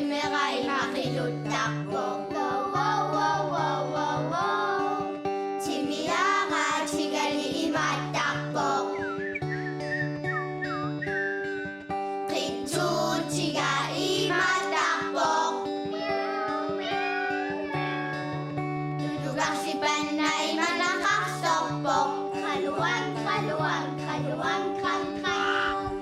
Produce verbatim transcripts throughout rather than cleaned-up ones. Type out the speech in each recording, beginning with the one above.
Timera ima qiluttarpoq. Wow, wow, wow, wow, wow, wow. Timiara tigali imaattarpoq. Qitsuutiga imaattarpoq. Tulugarsipanna imanaqarsorpoq. Qaluan, qaluan, qaluan, qan, qan.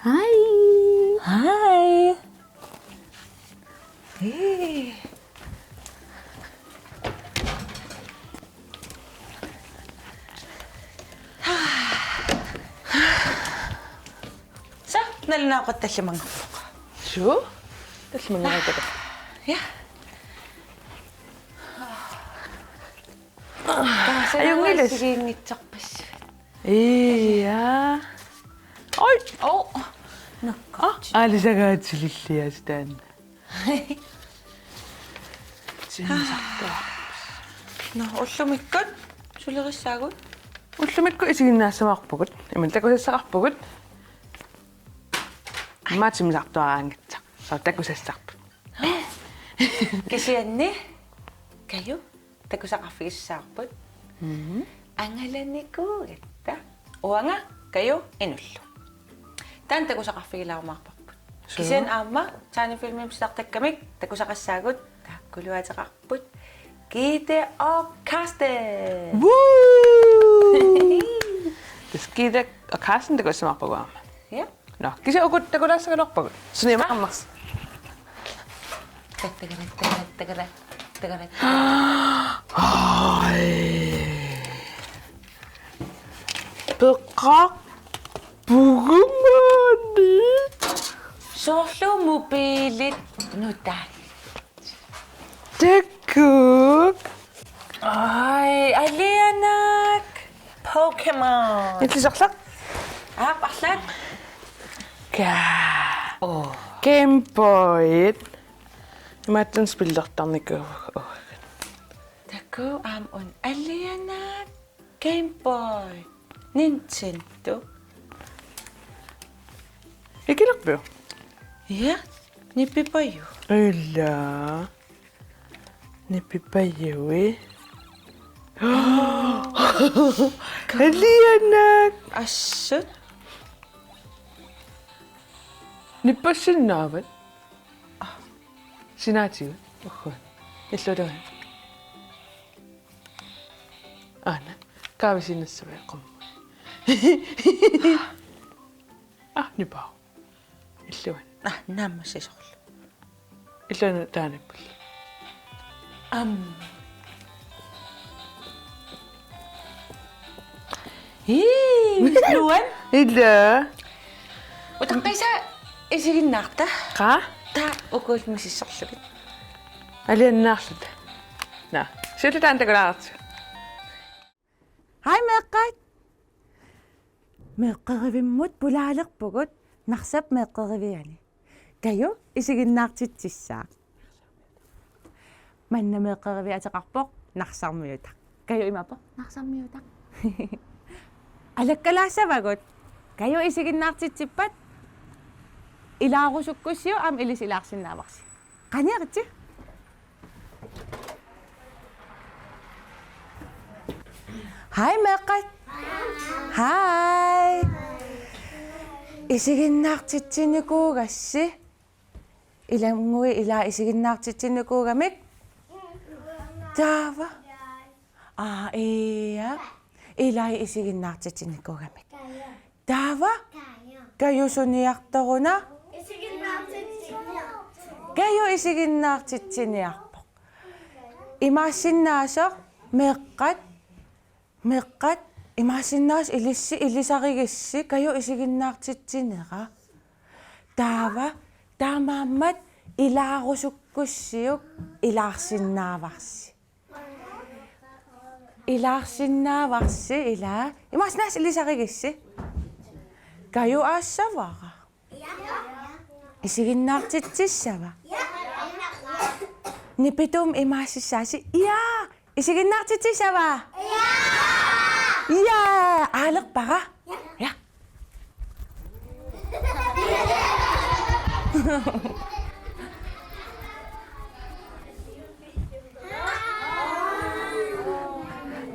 Hej. Hej. Hey. Så, nalunaaqutaq tallimanngorpoq. Suu? Tallimanngorpoq. Ja. Ajunngilaq. Sigiinngitsorpassuit. Ia. Oj. Oh. Nakka. Ah, alisagaatililliasi taanna. Timmisartuarput. Nå, ullumikkut sulerissaagut. Ullumikkut isiginnaassamaarpugut. Imannak takusassaqarpugut. Immaqa timmisartuaraanngitsoq. Soorlu takusassarput. Kisianni Kaju takusaqarfigissavarput. Mhm. Angalanikuugatta. Uanga Kaju Inullu. Taanna takusaqarfigilaarumaarparput. Suu. Kisianni aamma tegnefilmimik silartakkamik takusaqassaagut, taakkulu ateqarput Gitte og Karsten. Woo! Tassa Gitte og Karsten takusimaarpagut aamma. Ja. Nå, kisianni uku takulaassagaluarpagut. Suniamaqarnersi. Ai. Peqarpugut maani. Soorlu mobilit nutaat. Takuuk. Ai, alianak. Pokémon. Illit soorlu? Aap, arlaat. Ka. Oh. Game Boy. Imaattoq spillertarnikuuvugut. Oh. Takuuk aamma una alianak. Game Boy. Nintendo. Ikilerpiuk? Ja, nipipaju. Ila. Nipipajui. Alianak. Assut. Nippassinnaavat. Sinaatigut. Uhu. Illuatunga. Aana. Kaavisiinnassavai qummi. Ah, nipaa. Illuan. Ah, naammassisoorlu. Illuan taanippallu. Am. Ii, Luan. Ila. Utaqqisa isiginnaarta. Qa? Taava ukuullumi misissorlugit. Alianaarluta. Naa, siulleq taanna takulaartigu. Hej meeqqat. Meeqqerivimmut pulaalerpugut Narsap meeqqeriviani. Kaju isiginnaartitsissaaq. Manna meeqqeriviup ateqarpoq Narsarmiutaq. Kaju imaappoq? Narsarmiutaq. Alakkalaassavagut. Kaju isiginnaartitsippat ilaarusukkussiuk aamma ilissi ilaarsinnaavarsi. Qaniaritsi. Hej meeqqat. Hej. Isiginnaartitsinikuugassi. Ilannguit ilaat isiginnaartitsinikuugamik? Taava. Aa, ia. Ilai isiginnaartitsinikuugamik. Taava? Kaju suniartoruna? Kaju isiginnaartitsiniarpoq. Imaassinnaasoq meeqqat, meeqqat, imaassinnaasoq ilissi ilisarigissi Kaju isiginnaartitsinera. Taava, taamaammat ilaarusukkussiuk ilaarsinnaavarsi. Ilaarsinnaavarsi ilaa. Imaassinnaavoq ilisarigissi. Kaju aassavara. Isiginnaartitsissava? Nipituumik imaassissaasi. Ja! Isiginnaartitsissava? Ja! Ja! Aalerpara? Ja.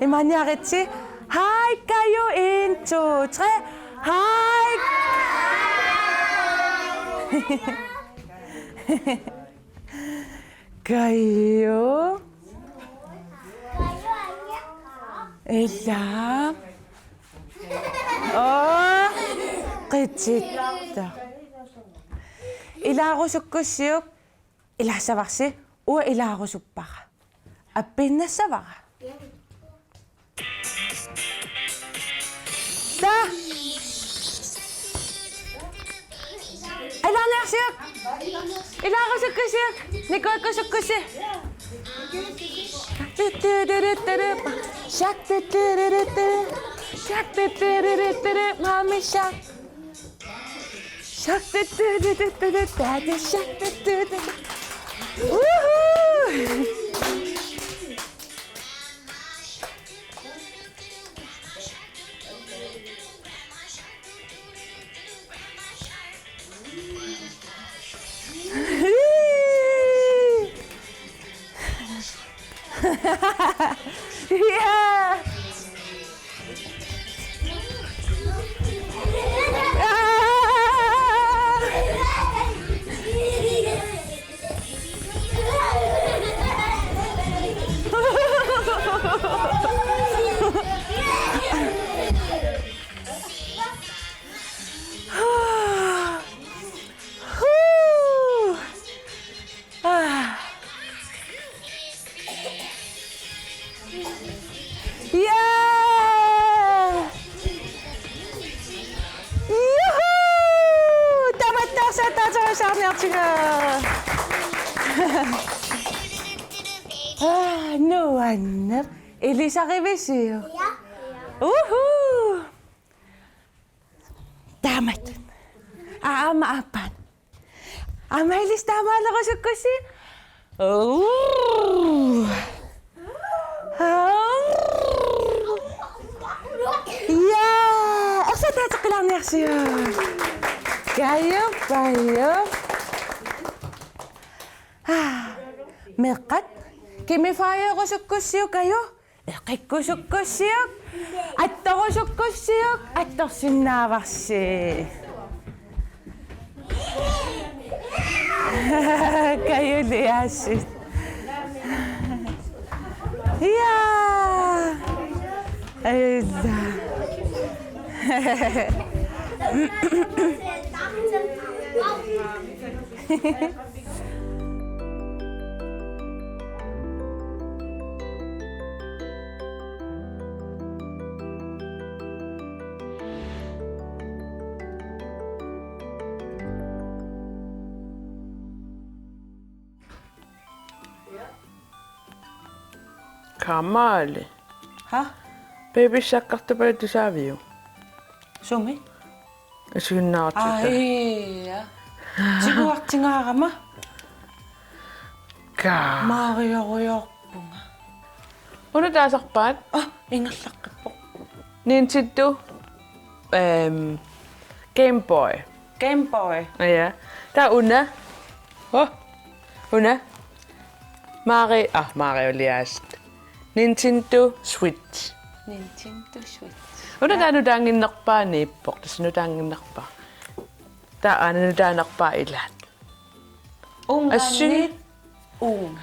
Imaanniaritsi. Hej, Kaju. En, to, tre. Hej. Kaju. Ila. Åh, qititta. Ilaarusukkussiuk. Ilaassavarsi, uanga ilaarusuppara. Appiinnassavara. Taa. Ilaarniarsiuk. Ilaarusukkussiuk. Nikuakkusukkussi. Shak, tu, tu, tu, tu, tu. Shak, tu, tu, tu, tu, tu. Shak, tu, tu, tu, tu, tu, tu. Mami, shak. Shak, du, du, du. Woohoo! Ja! Ah. Ja! Juhu! Tamatta arsaq attaveqarniartigu. Ah, nuanneq. Ilisarivisiuk? Ja. Uhu! Taamatut. Aamma aappaan. Aamma ilissi taamaalerusukkussi. Uu. Uu. Ja, arsaq attaveqarniarsiuk. Kaju, Kaju. Ah, meeqqat, gamifier-usukkussiuk, Kaju. Eqikkusukkussiuk, attorusukkussiuk, attorsinnaavarsi. Kajuliaassit. Ja. Ajulla. Kamali. Ha? Baby Shark-artupalu tusaaviuk? Sumi? Isiginnaartitsinni. Ai, ja. Tiguartigaarama. Ka. Mario-rujoorpunga. Una taasarpaat? Ah, ingerlaqqippoq. Nintendo, ehm, Game Boy. Game Boy. Ja. Taava una. Oh. Una. Mario, ah, Mario-liaasat. Nintendo Switch. Nintendo Switch. Una taava nutaannginnerpaaniippoq, tassa nutaannginnerpaaq. Taava aana nutaanerpaaq ilaat. Uunga. Assi. Uunga.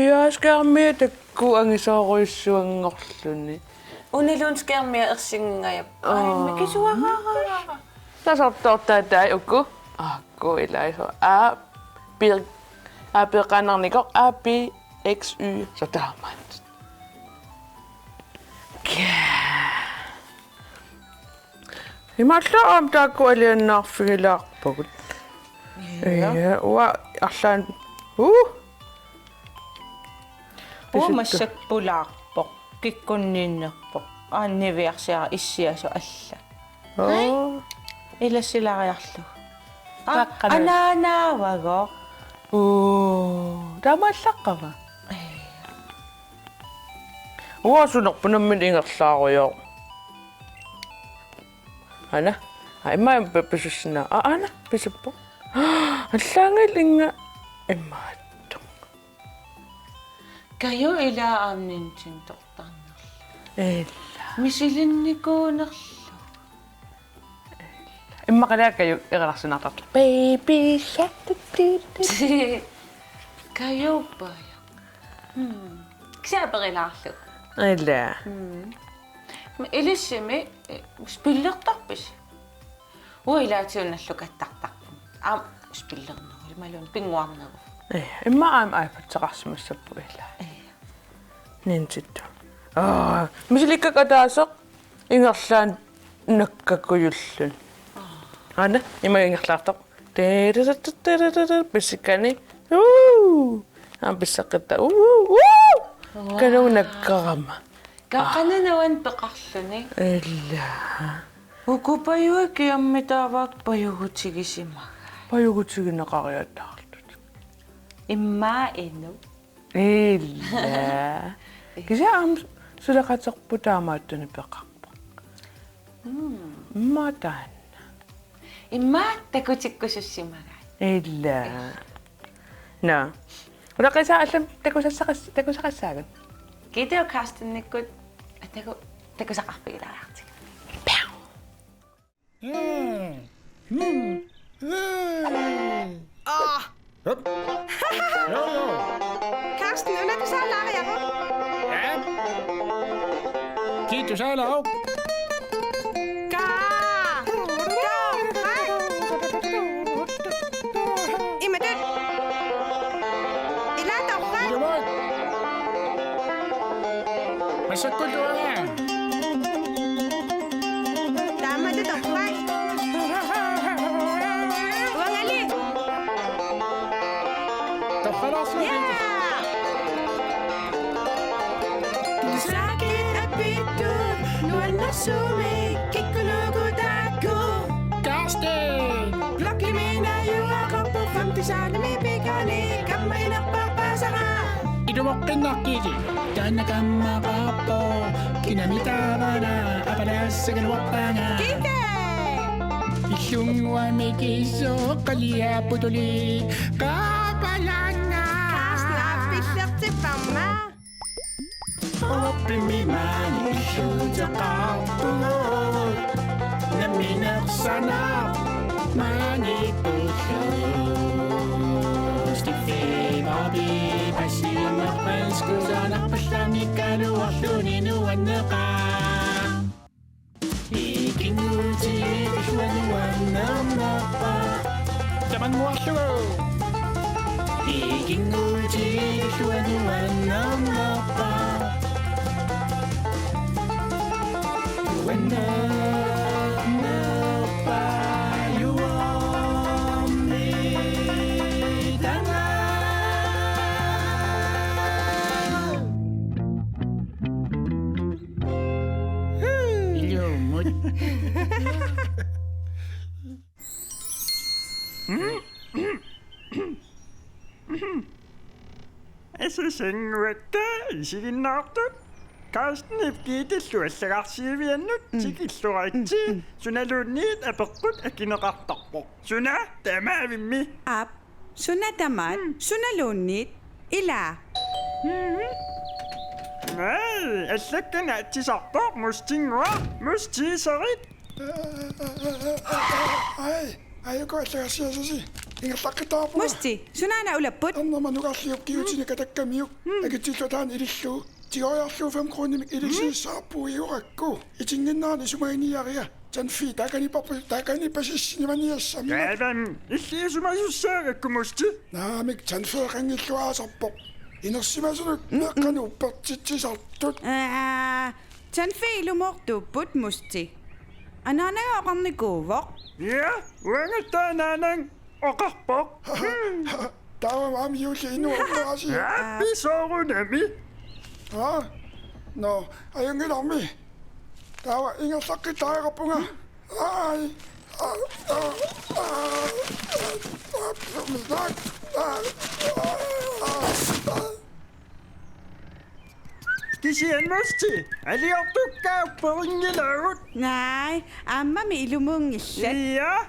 Ja, skærmia takkua angisoorujussuanngorluni. Uniluunniit skærmia ersinngajappoq. Ai, aa, mikisuaraara. Tasortoortaat taava uku. Aakkua ilai soorlu. A, B, A B-qqaannarnikoq, A B X Y, soorlu taamaat. Kæ. Imaallaat aamma taakku alianaarfigilaarpagut. Ja. Ja, uanga arlaannik. Uh! Uanga pisuttu. Massakkut pulaarpoq. Kikkunniinnerpoq. Aana niviarsiaraq issiasoq alla. Oo. Ilassilaariarlugu. Aa, qaqqanut. Anaanaavagooq. Oo, taamaallaqqava? Ee. Uanga sunerpunammin ingerlaarujoq. Aana. Aa, immaqa pe-, pisussina. Aa, aana, pisuppoq. Allaanngilaq inga immaattoq. Kaju ila aamma Nintendoortarnerlugu. Ila. Misilinnikuunerlugu. Immaqalaakaju eralaarsinnaartartoq. Baby shark, du, du, du. Kajuuppaja. Hmm. Kisianni aperilaarlugu. Ila. Hmm. Ilissimi, eh, spillertarpisi? Uanga ilaatigut nallukattaartarpunga. Aamma spillerneruvoq, imaluunniit pinnguarneruvoq. Ee, immaqa aamma iPad-eqarsimassapput ila. Ee. Nintendo. Aa, misilikkakka ataaseq ingerlaannaq nakkakujulluni. Aana, ima ingerlaartoq. Terererererere, pissikani. Uu! Aamma pisseqqittoq. Uu, uu, uu! Wow. Kanunga nakkarama. Aa. Qanoq nuanneq peqarluni. Ila. Uku pajuit kiammi taavaat pajugutigisimagaat. Pajugutigineqariataarlutik. Immaqa inuk. Ila. Kisianni aamma suleqaterput taamaattunik peqarpoq. Mm. Immaqa taanna. Immaqa takutikkusussimagaat. Ila. Naa. Ulaqqisa allamik takusassaqas-, takusaqassaagut. Kiitu Karstenikkut atagu takusaqarfigilaariartigu. Aa. Hup. Joo, joo. Karsten, una tusaalaariaruk? Ja. Kiitu tusaalaaruk? Kaa. Kaa. Imatut. Ila torrak. Ilumoorpoq. Massakkut uanga. Taamatut torrak. Uangali. Torralaarsuaq. Ja. Sakit apittut nuannersumik kikkunuku taakku. Karsten. Blokkimi najugaqarpoq femte saalimi pikani kammaginerpaasara. Ilumoqqinnaqqili taanna kammaqarpoq kinami taavana apalassagaluarpaanga. Kike! Illunnguamik isoq qaliapputuli qaapalaanga. Karsten aappillertipparma. Orpimmi maani illuuteqarpugut. Nammineq sanaq maani pullu. Stiffi Bobby passiunerpansku sanarpallamikkaluarluni nuanneqaaq. Ikinnguutigilluanuannernerpa. Tamannguarlugu. Ikinnguutigilluanuannernerpa. Nuannernerpa juormi tanga. Ilumut. Asasannguakka isiginnaartut. Karstenip Kiitillu allagarsiiviannut tikilluaritsi. Sunaluunniit apeqqut akineqartarpoq. Suna tamaavimmi? Aap. Suna tamaat, mm, sunaluunniit, ilaa. Mm. Ai, allakkat naatsisarpoq Mustinngua, Musti, sorit. Ai, ai, uku allagarsiassasi. Ingerlaqqittarpunga. Musti, sunaana ulapput? Ernerma nukarliup kiutinik atakkamiuk. Mm. Akitsillugu taanna ilillugu. Tigoriarlugu fem kronimik ilisiissaarpugut igorakku. Itinnginnerani isumaginiariga. Tandfee taakaniipparput, taakaniippasissinimaniassammat. Taavami, illit isumasussaagakku Musti. Naamik, Tandfeeqanngilluinnarpoq. Inersimasunut meeqqanut uppertitsisartut. Aa, Tandfee ilumoortuupput Musti. Anaanaga oqarnikuuvoq. Ja, uangattaaq anaanaga oqarpoq. Taava aamma juulli inuk oqarasi. Aappi soorunami. Aa? Nå, ajunngilarmi. Taava ingerlaqqittariaqarpunga. Ai. Kisianni Musti, aliortukka upperinngilagut. Naaj, aammami ilumuunngillat. Ja.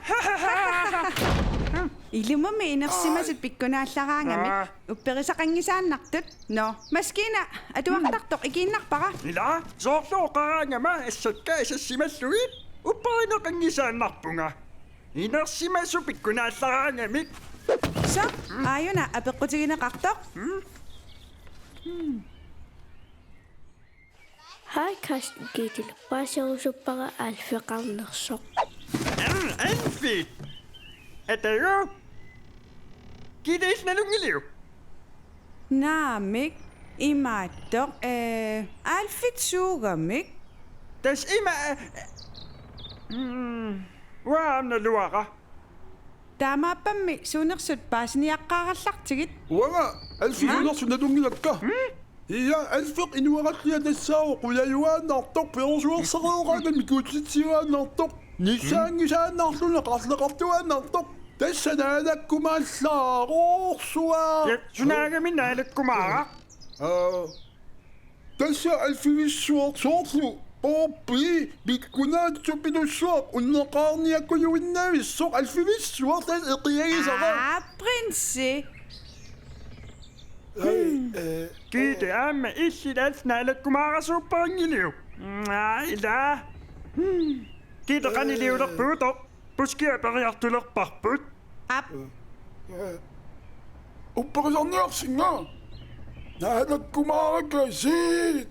Ilumummi inersimasut pikkunaallaraangamik. Aa. Upperisaqanngisaannartut. Nå, maskiina atuartartoq ikiinnarpara. Ila, soorlu oqaraangama assakka isassimallugit upperineqanngisaannarpunga. Inersimasut pikkunaallaraangamik. Sa, aajuna apeqqutigineqartoq. Hmm? Hmm. Hej, Carsten Gitte. Paaserusuppara alfeqarnersoq. Al-, alfi! Atagu? Gitte, illit nalunngiliuk? Naamik, imaattoq, ee, alfit suugamik? Tassa ima, ee, mm, uanga aamma naluara. Taamaappammi suunersut paasiniaqqaarallartigit. Uanga alfi suunersut nalunngilakka. Hmm? Ja, alfeq inuarallia tassaavoq qulajuaannartoq, perusuersareeraangat mikuutsitsiuaannartoq, nissaanngisaannarluni qarleqartuaannartoq. Tassa naalakkumaallaaroorsuaq. Ja, sunaagami naalakkumaaraq? Aa. Tassa alfivissuaq soorlu poorpii pikkunaatsupillussuaq unneqqaarniakkujuinnavissoq alfivissuaq tassa eqiagisara. Aa, prinsi. Ai, ee, Gitte, aamma illit allat naalakkumaarasuupperinngiliuk? Aa, ila. Gitte, qaniliulerpugut? Puski aperiartulerparput. Aap. Ee, upperisarniarsinga. Naalakkumaarakasiit.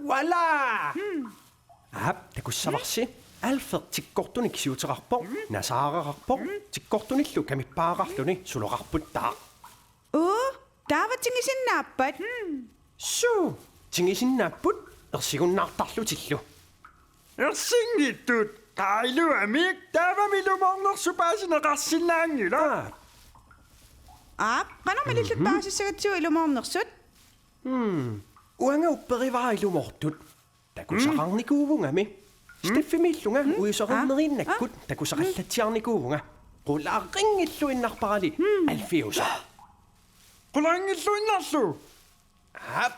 Voilà! Aap, takussavarsi. Alfeq tikkortunik kisiuteqarpoq, nasaaraqarpoq, tikkortunillu kamippaaqarluni suloqarputtaaq. Uu, taava tingisinnaappat? Suu, tingisinnaapput ersigunnaartarlutillu. Ersinngitsut, qaa iluamik, taavami ilumoornersut paasineqarsinnaanngilaq. Aa. Aap, qanormi ilillit paasissagatsigu ilumoornersut? Hmm. Uanga upperivara ilumoortut. Takusaqarnikuuvungami. Steffimiillunga uisoqarneriinnakkut takusaqallatsiarnikuuvunga. Qularinngilluinnarparali alfiusoq. Qularinngilluinnarlu? Aap,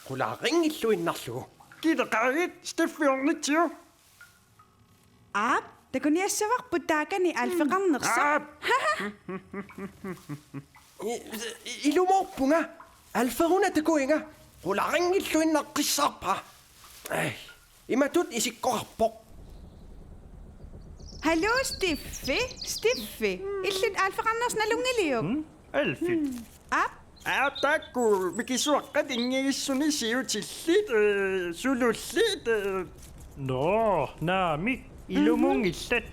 qularinngilluinnarlugu. Gitte, qaagit, Steffi ornitsigu. Aap, takuniassavarput taakani alfeqarnersoq. Aap. I-, i-, ilumoorpunga. Alferuna takuinga. Qularinngilluinnaqqissaarpara. Ai, imatut isikkoqarpoq. Hallo, Steffi. Steffi. Illit alfeqarnersoq nalunngiliuk? Hmm? Alfit. Aap? Aap, taakku mikisuaqqat inngigissunik siutillit, ee, sulullit, ee. Nå, naamik, ilumoorngillat.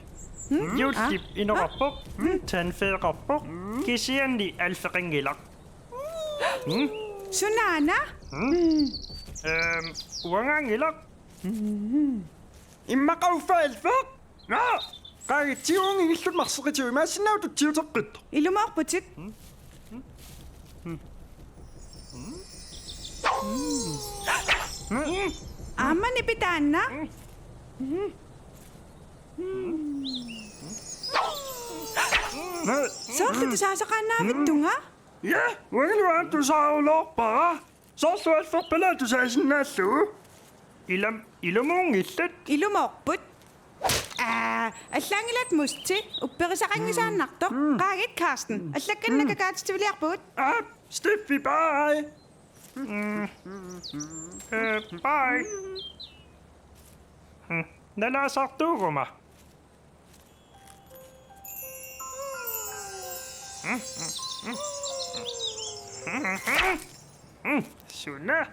Hmm? Juullip inoqarpoq, hmm, tandfeeqarpoq, kisianni alfeqanngilaq. Hmm? Sunaana? Hmm? Ehm, uangaanngilaq. Immaqa uffa alfeq? Naa! Qaagit, tigugillutit marseqitigut, imaassinnaavoq tutsiuteqqittoq. Ilumoorputit. Aamma nipitaanna. Soorlu tusaasaqaannavittunga? Ja, uangalu aamma tusaaruloorpara. Soorlu alferpalaaq tusaasinnaallugu. Ilam, ilumoorngillat. Ilumoorput. Aa, allaanngilaq Musti, upperisaqanngisaannartoq. Mm. Qaagit Carsten, mm, allakkannik, mm, kaatitsiviliarpugut. Aap, Steffi, bye. Mm. Eh, bye. Mm. Nalaasartuuguma. Suna?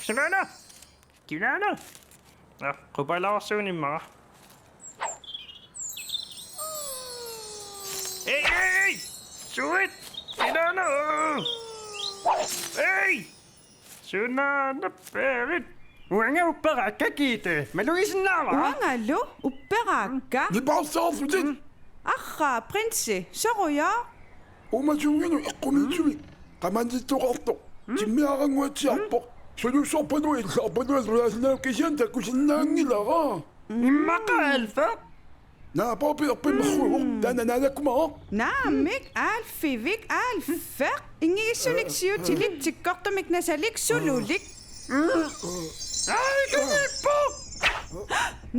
Kinaana? Kinaana? Aa, qupalaarsuunimmaqa. Ei, ei, ei! Suit! Kinaana? Ei! Sunaana perit? Uanga upperaakka, Gitte. Malugisinnaavara? Uangalu upperaakka. Nipaarsaarlutit. Arraa, prinsi, soruja? Uumasunnginnami eqqumiitsumik qamannittoqartoq. Timmiarannguatsiarpoq. Sulussorpalu illaarpalu alulaasinaaq kisianni takusinnaanngilara. Immaqa Alfeq? Naapaapi erpimerrugu. Taanna naalakkumaaq. Naamik, Alfivik, Alfeq. Inngigissunik siutilik, tikkortumik nasalik, sululik. Aa, ikaniippoq!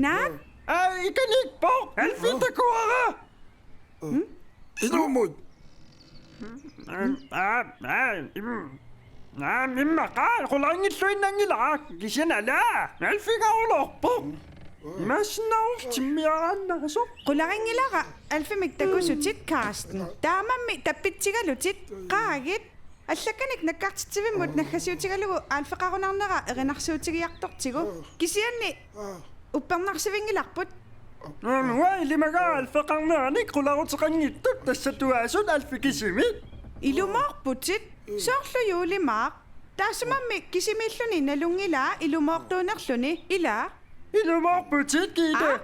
Naap? Aa, ikaniippoq! Alfeq takuara! Ilumut. Aa, aa, im-, aa, immaqa qularinngilluinnanngilara, kisianni ala, Alfeq aruloorpoq. Imaassinnaavoq timmiaraannaasoq. Qularinngilara Alfimik takusutit, Carsten. Taamammi tappitsigalutit, qaagit. Allakkanik nakkartitsivimmut naggasiutigalugu Alfeqarunarnera erinarsuutigiartortigu. Kisianni uppernarsivinngilarput. Uanga ilimagaara Alfeqarneranik qularuteqanngitsut, tassa tuaasut Alfip kisimi. Ilumoorputit, soorlu juulimaaq. Taassumami kisimiilluni nalunngilaa ilumoortuunerluni, ilaa? Ilumoorputit, Gitte. Aa?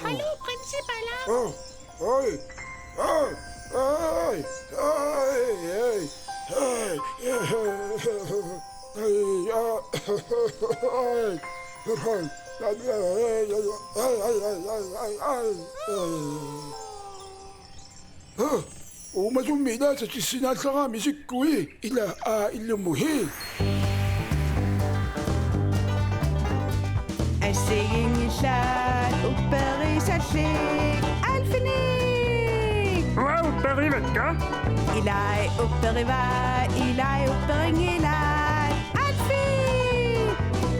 Hallo, prinsi Bala. Oi, oi, oi. Uumasummi ilaasa tissinaallarami sikkui, ila aa ilumut hi. Assigiinngillat upperisallit Alfinik. Uanga upperivakka. Ilai upperivai, ilai upperinngilaat. Alfi!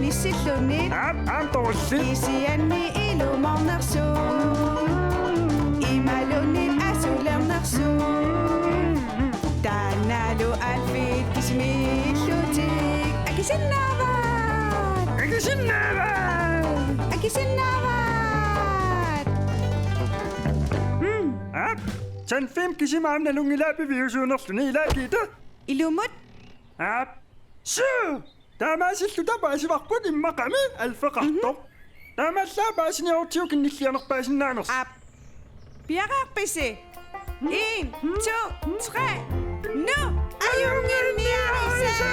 Nissilluni. Aap, aamma torulli. Kisianni ilumoornersoq. Imaluunniit asulernersoq. Taannalu Alfit kisimiillutik. Akisinnaavat! Akisinnaavat! Akisinnaavat! Mm. Aap, Sandfimp kisimi aamma nalunngilaa piviusuunerluni, ilaa Gitte? Ilumut. Aap. Suu! Taamaasilluta paasivarput immaqami Alfeqartoq. Mhm. Taamaallaat paasiniartigu kinnillianerpaasinnaanersoq. Aap. Piareerpisi? En, to, tre. Nu! Ajunnginniarisa!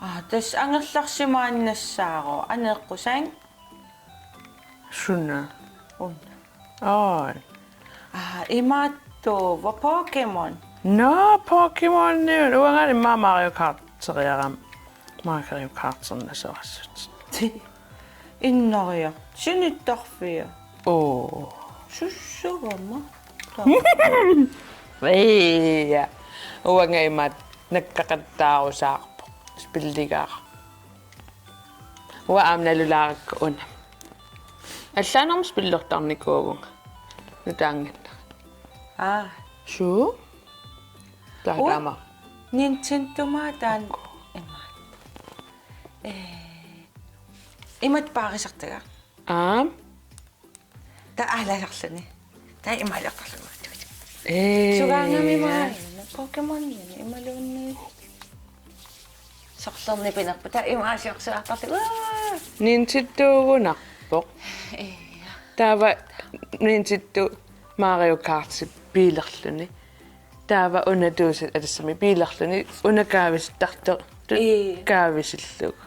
Aa, tassa angerlarsimaannassaaruk aneeqqusaq. Suna? Una. Oi. Aa, imaattuuvoq Pokémon. Nå, Pokémoniut. Uangalu immaqa Mario Karteriarama. Mario Karternasorassut. Ti. Innariartorsinittarfia. Oo. Sussagama. Ia. Uanga imaattoq nakkaqattaarusaarpoq. Spilligaara. Uanga aamma nalulaarakku una. Allaanermut spillertarnikuuvunga. Nutaanngillat. Aa. Suu? Taava taama. Nintendomaa taanna imaat. Ee, imaattoq paarisartagaq. Aap. Taava aalaasarluni. Taava imaaliortarlugu. Ee. Sugaangami maani. Pokémon imaluunniit. Sorlernipinerput. Taava imaasiorsuartarlugu. Aa! Nintendogunarpoq. Ee. Taava Nintendo Mario Karti biilerluni. Taava una tuusat atassami biilerluni. Una kaavisittartoq. Ee. Kaavisillugu.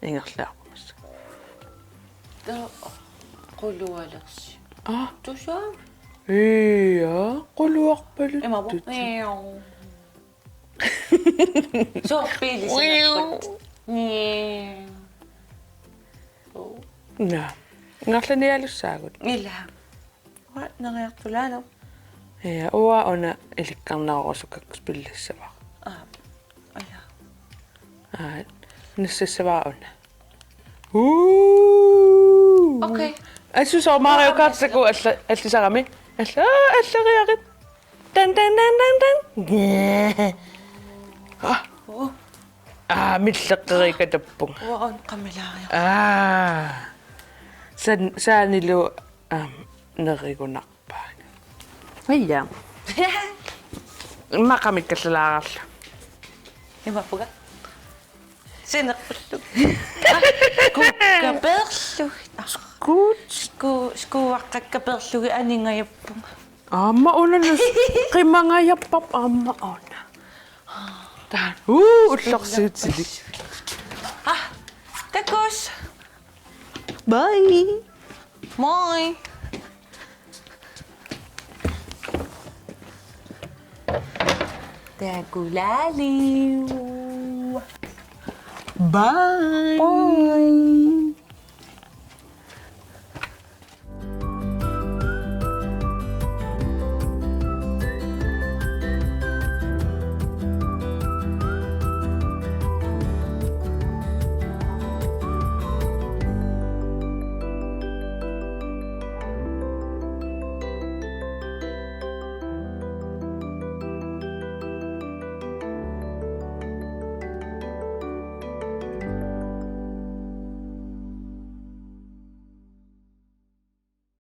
Ingerlaarpusi. Taava qulualersi. Aa. Tusaava? Ia, quluarpaluttut. Imappoq. Soorpiili sinerput. Naa. Ingerlanialussaagut. Ila. Uanga neriartulaarlunga. Ia, uanga una ilikkarnaarusukkakkut pillassavara. Aa. Ila. Aa, nassassavara una. Uu. Okay. Assut soorlu Mario Kart-ikkut alla-, allisarami. Alla-, aa, allariarit. Tan, tan, tan, tan, tan. Aa. Oh. Aa, milleqqeriikatappunga. Uanga una qamilaariaq. Aa. San-, saanilu, aam, nerigunarpaanga. Ia. Immaqa qamikkallalaarallu. Imappoq. Sinerpullu. Kukkapeerlu. Skuut. Sku-, skuuaqqakkapeerlugit aningajappunga. Aamma una nas-, qimangajappoq aamma una. Taa. Uu, ullorsiutili. Ah, takuss. Bye. Moi. Takulaaliu. Bye. Bye.